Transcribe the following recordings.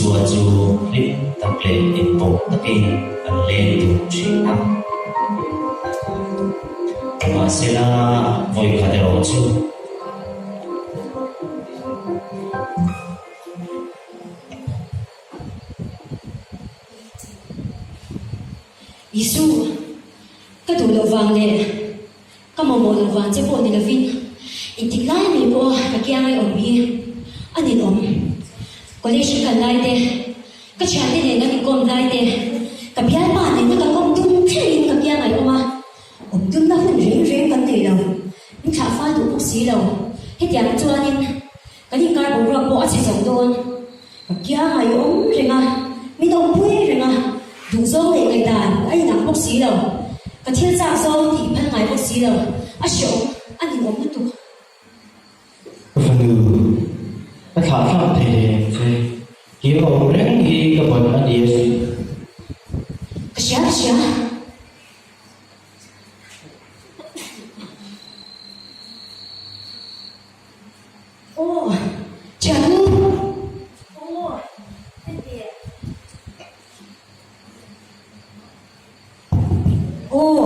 Isua chu hlim tak leh inpawh takin an leng dun thin a. Mahsela, vawikhat erawh chu. Isu, ka duh loh vang leh ka mamawh loh vang che pawh ni lovin intik lai mai pawha ka kiang ai awm hi a ninawm. College ka kal lai te, ka thiante nen kan inkawm lai te, ka bialpa nena kan awm dun thlengin ka kiang ai awm a, awm dunna hun reng reng kan nei lo, min thlah fal duh bawk si lo. Hetiang chuanin kan inkar boruak pawh a chhe zo dawn. Ka kiang a i awm reng a, min awmpui reng a, duhzawng leh ngaihdan a inang bawk si lo. Ka thil chak zawng tih phal ngai bawk si lo, a hreawm a ninawm lutuk. Ka fanu, ka thlah thlak thei reng che, kiang a awm reng hi ka ban a ni asin. Ka hria, ka hria. Aw, thiannu. Aw, heti. Aw,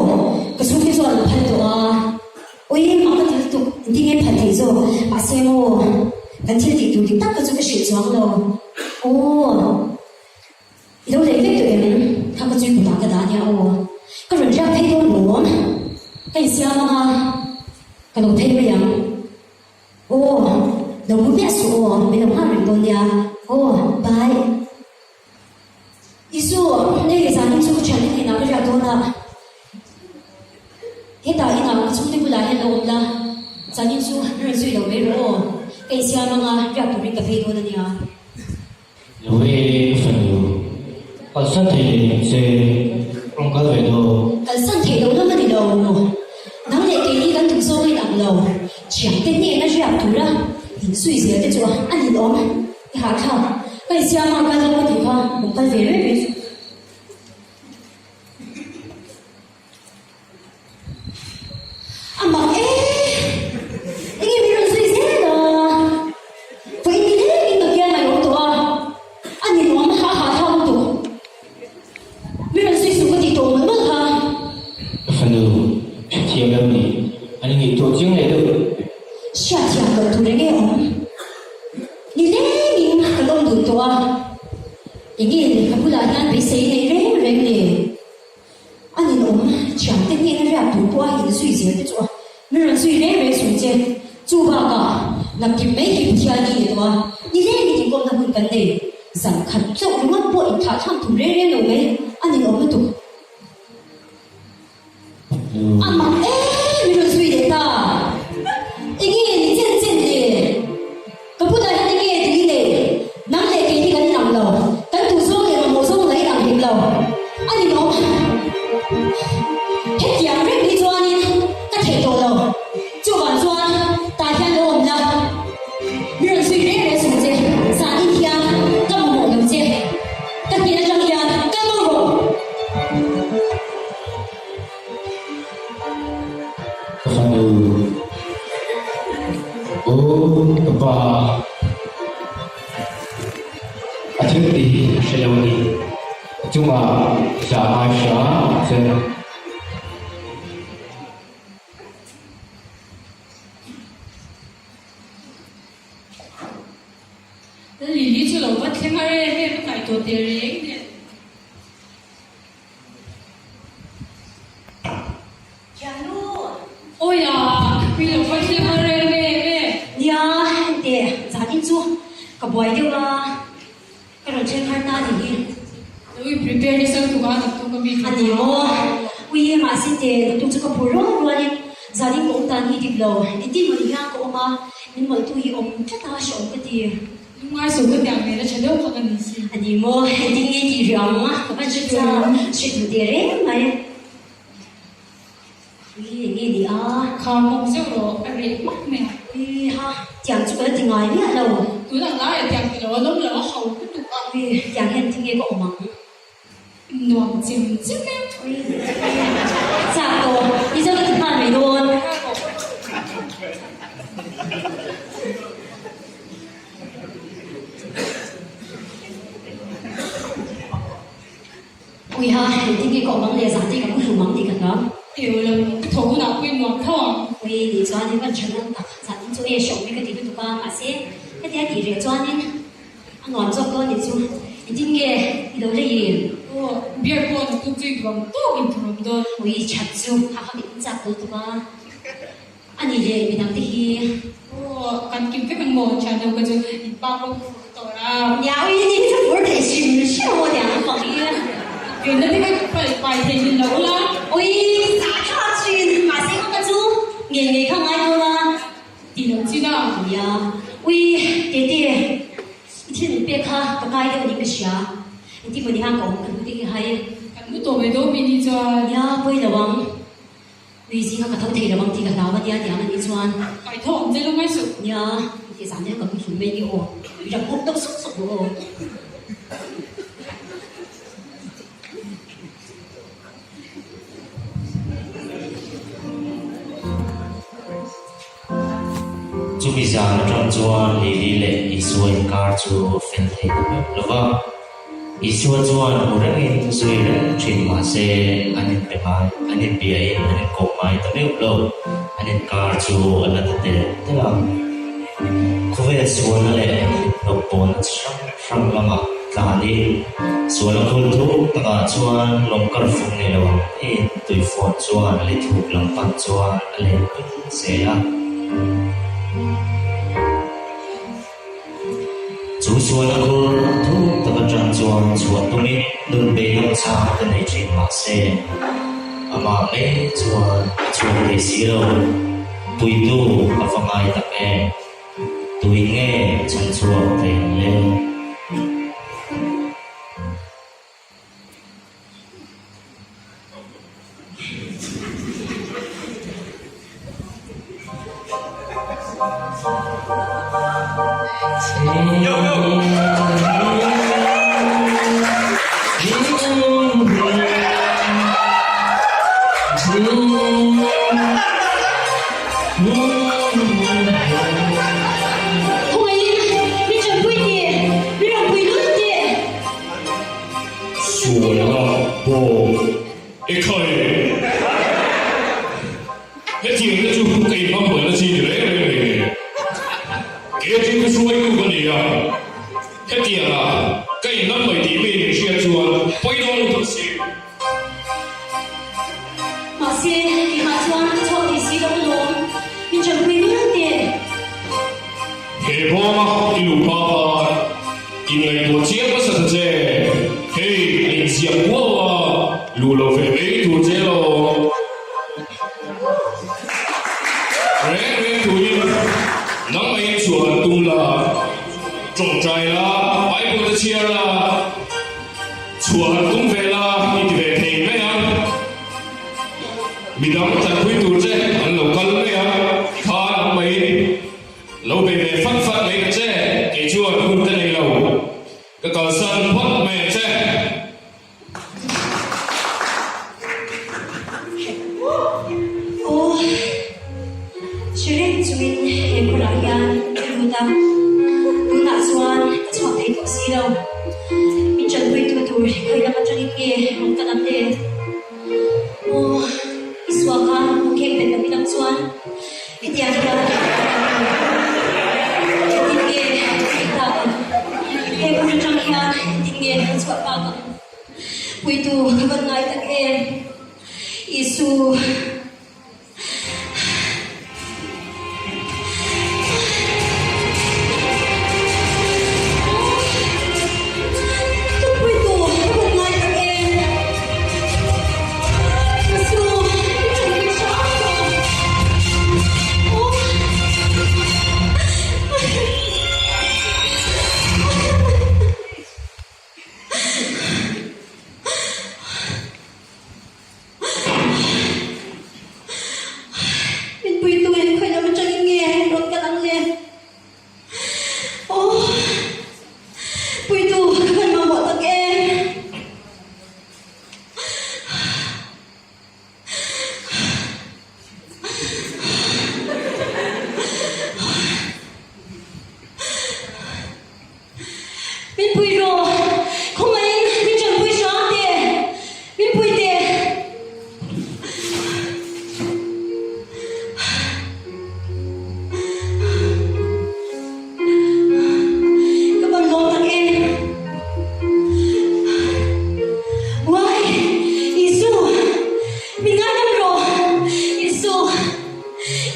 ka chhungte chuan an phal tawh a. Ui, mak ka ti lutuk, engtin nge phal theih zawk? Mahse maw, kan thil tih tur dik tak kha chu ka hrilh chuang lo. Aw, i lo lei vek tawh em? Kha ka chui kutah ka dah nia aw. Ka rawn riak phei dawn lawm. Ka insiam ang a, ka lo phei mai ang. Aw, lo mu miah suh aw, min lo nghak reng dawn nia. Aw, bye. Isu, hei zanin chu ka thiante hnenah ka riak dawn a. Hetah inah ka chhungte bulah hian lo awm la, zanin chu min rawn zui lo mai rawh aw. Ka insiam anga riak turin ka phei dawn a nia. Lo e, ka fanu. Kalsan thei leh ang che, rawn kal ve dawn. Kalsan thei lo lam a ni lo. Nang leh keini kan duh zawk in ang lo. Thiante hnena riak tura inzui zel te chu a ninawm. I hahthlak. Ka insiam a, kal lo ka tih kha, rawn kal ve reng reng suh. A mak e! Enge min rawn zui zel a? Vawi ni lengin ka kiang a awm tawh a, a ninawm a hahthlak lutuk. Min rawn zui suh ka tih tawh mawlh mawlh kha. Ka fanu, hrethiam lo ni, an ingaihtuah chiang leh deuh. Hriatthiam loh tur enge awm? Ni lengin kan awm dun tawh a, enge ka bulah hian beisei nei reng reng le? A ninawm thiamte hnena riak tur pawh a inzui zel te chu a min rawn zui reng reng sung che. Chu bakah nakkim mai hi Pathian ni ni tawh a, ni lengin inkawmna hun kan nei. Zan khat chauh ringawt pawh inthlah thlang thum reng reng lo mai, a ninawm lutuk. A mak em min rawn zui leh ta. Enge ni chen chen le? Ka bulah hian enge tih i nei? Nang leh kei hi kan inang lo. Kan duh zawng leh mamawh zawng la inang hek lo. A ninawm. Hetiang reng hi chuanin ka theih tawh lo. Chuvang chuan tah hian lo awm la. Mi rawn zui reng reng suh che. Zanin hian ka mamawh lo che. Ka hnen atang hian kal bo rawh. Ka fanu, Aw ka pa, a thil tih hi a hre lo a ni. A chungah zah ngai hram ang che. Lily chu lo va thleng a rem em a ngaihtuah teh reng nen. Thiannu! Awi a, mi lo va thleng a rem em e. Nia, enteh, zanin chu ka buai deuh a, ka rawn thleng har ta ni hi. Lo i prepare nasa lutuk a, naktuk ka mi A ni maw? Ui, mahse teh, naktuk chu ka phur rual rualin zanin ka awm dan hi dik lo, engtin mawni hian ka awm a, min mawlhtu hi awm tlat a, hrehawm ka ti. Lungngai sawi ka tiang nen a tha deuh kha ka ni si. A ni maw? Engtin nge tih rih ang a? Ka van hre chak, hre duh teh reng mai. Ui, eng nge ni a? Kha mawk zeuh rawh, a reh hmak mai a. Ui ha, tiang chu ka la ti ngai miah lo. Tun ang laiah tiang ti lo a lawm lo a hau lutuk a. Ui, tiang hian engtin nge ka awm ang? Nuam chem chem e. Ui, chak tawh, i zawng ka ti nghal mai dawn. Uiha, engtin nge ka awm ang le, zan te ka mu hlum ang tih ka hlau. Teu lo, ka tho hunah pawh i nuam tho ang. Ui, nih chuan i van tha dawn tak, zan in chu e hrehawm hi ka ti lutuk a, mahse hetia tih reh chuanin a nuam zawk dawn nih chu, engtin nge i lo la i? Aw, beer pawh na tuk chu i duang tawk in thuram dawn. Ui, that chu, ha ha ka in chak lutuk a. A nih leh midang te hi. Aw, kan kim vek ang maw? Thian ho kha chu in pa pawh ka fur tawh a. Nia, ui ni hi chu fur thei hrim hrim maw tiang an fak hi. Venna te kha pai pai thei hmin lo ula. Ui, zah thlak thin, mahse kha ka chu ngei ngei kha ngai dawn a. Ti lo chin a. Nia, ui, Tete, i thil min pek kha ka kai deuh niin ka hria. Engtin maw ni hian ka awm ka hnu te hi hai. Kan mu tawh mai dawn mi ni chuan. Nia, pawi lo ang. Nui zinga ka tho thei lo ang tih ka hlau a nia tiang a nih chuan. Kai tho ang che lungai suh. Nia, i tih zan hian ka muthlu mai ni aw. I ram bawk deuh sawk sawk rawh aw. Chumi zan atang chuan Lily leh Isua inkar chu fel thei ta meuh lo va. Isua chuan hmu rengin zui reng thin mah se an inpe ngai, an inbiain an inkawm ngai ta meuh lo. An inkar chu a la ta tel tel a. Khawvel sualna leh hlawhpawhna chi hrang hrang lamah tlanin sual a khul thuk takah chuan lawngkar fung nei lo ang teiin tuifawn chuan a lithuk lam pan chuan a let pui zel a. Chu sual a khur thuk tak atang chuan chhuah tumin nun beidawng chang te nei thin mah se, amah mai chuan a chhuak thei si lo. Puitu a va ngai tak em? Tuin nge chhan chhuak thei ang le? Khawngaihin min ṭanpui teh, min rawn pui lul teh. Sualna bawk e khai. Hetiang te chu ka inhmang buaina chi ni reng reng mai nge. Kei chu ka hruaitu ka ni a, hetianga ka inhmang mai tih mi in hriat chuan pawi dawn lutuk si. Mahse, keimah chuan ka chhuak thei si lo alawm, min ṭanpui lul teh. He bawma i luh hma khan inngaihtuah chiang hmasa ta che. Hei, a inziak kuau a, luh lo ve mai tur che alawm. Reng reng turin nangmah inchhuah han tum la, tawngtai la, Bible te chhiar la, Chhuah han tum ve la i ti ve thei mai a, midang tanpui tur che an lo kal mai a, tikhan an mai lo bei ve fat fat mai ta che, kei chuan hun ka nei lo, ka kalsan phawt mai ang che. Aw, hre reng chungin he kawrah hian ka lut a, tunah chuan ka chhuak thei tawh si lo. Min ṭanpuitu tur khawi lam aṭangin nge rawn kal ang le? Aw, i suah kha hmu khek bet lo ilang chuan hetiang hian ka kal ang lo. Engtin nge ka tih tak ang? He kawr aṭang hian engtin nge ka chhuah tak ang? Puitu ka van ngai tak em? Isu. Ka puitu ka van ngai tak em? Isu, i ṭanpui hram rawh. Aw.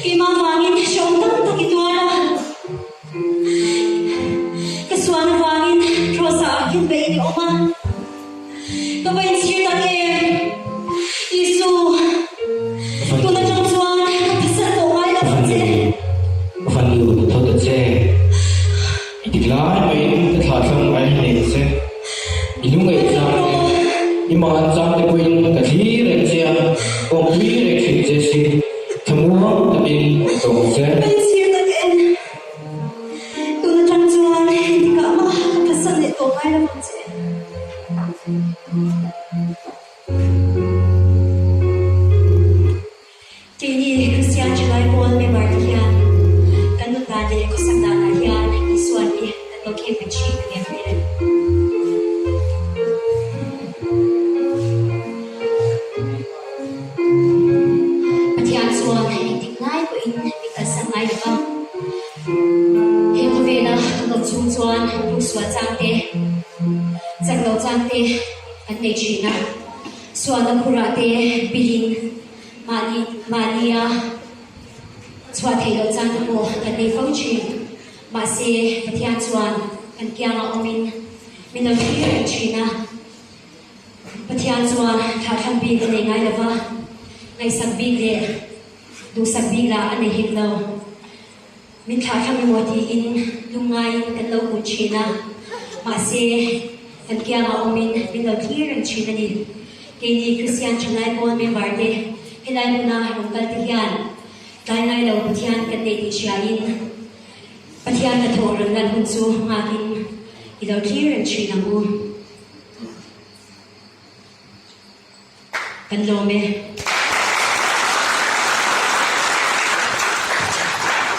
Keimah vangin hrehawm tam tak i tuar a. Ka sual avangin Kraws ah khin beih in i awm a. Ka va inchhir tak em? Isu, tun atang chuan ka phasan tawh ngai lo ang che. Ka fanu, ka tho ta che. I dik lai maiin ka thlah thlang ngai hleinem che. I lungaih chang te, i mangan chang te pawhin ka thlir reng che a, ka awmpui reng thin che sin, thlamuang takin awm tawh ang che. Ka inchhir tak em? Tun atang chuan engtikah mah ka phasan leh tawh ngai lo ang che. Keini Kristian Thalai Pawl member te hian kan nun dan leh khawsak danah hian Isua hi kan lo khek ve thin a ni ang em? Pathian chuan engtik lai pawhin min kalsan ngai lo va, he khawvela kan awm chhung chuan lungsual chang te, chak lo chang te kan nei thin a. Sualna khurah te bilin mahni mahnia chhuah theih loh chang te pawh kan nei fo thin. Mahse, Pathian chuan kan kiangah awmin min lo thlir reng thin a. Pathian chuan thlahthlam bik a nei ngai lo va, ngaihsak bik leh duhsak bik lah a nei hek lo. Min thlahthlam emaw tiin lungngaiin kan lo kun thin a, mahse, kan kiangah awmin min lo thlir reng thin a ni. Keini Kristian Thalai Pawl member te helai hmuna rawn kal te hian tlai ngai lo Pathian kan nei tih hriain Pathian hnathawh rawn lan hun chu nghakin i lo thlir reng thin ang u. Kan lawm e.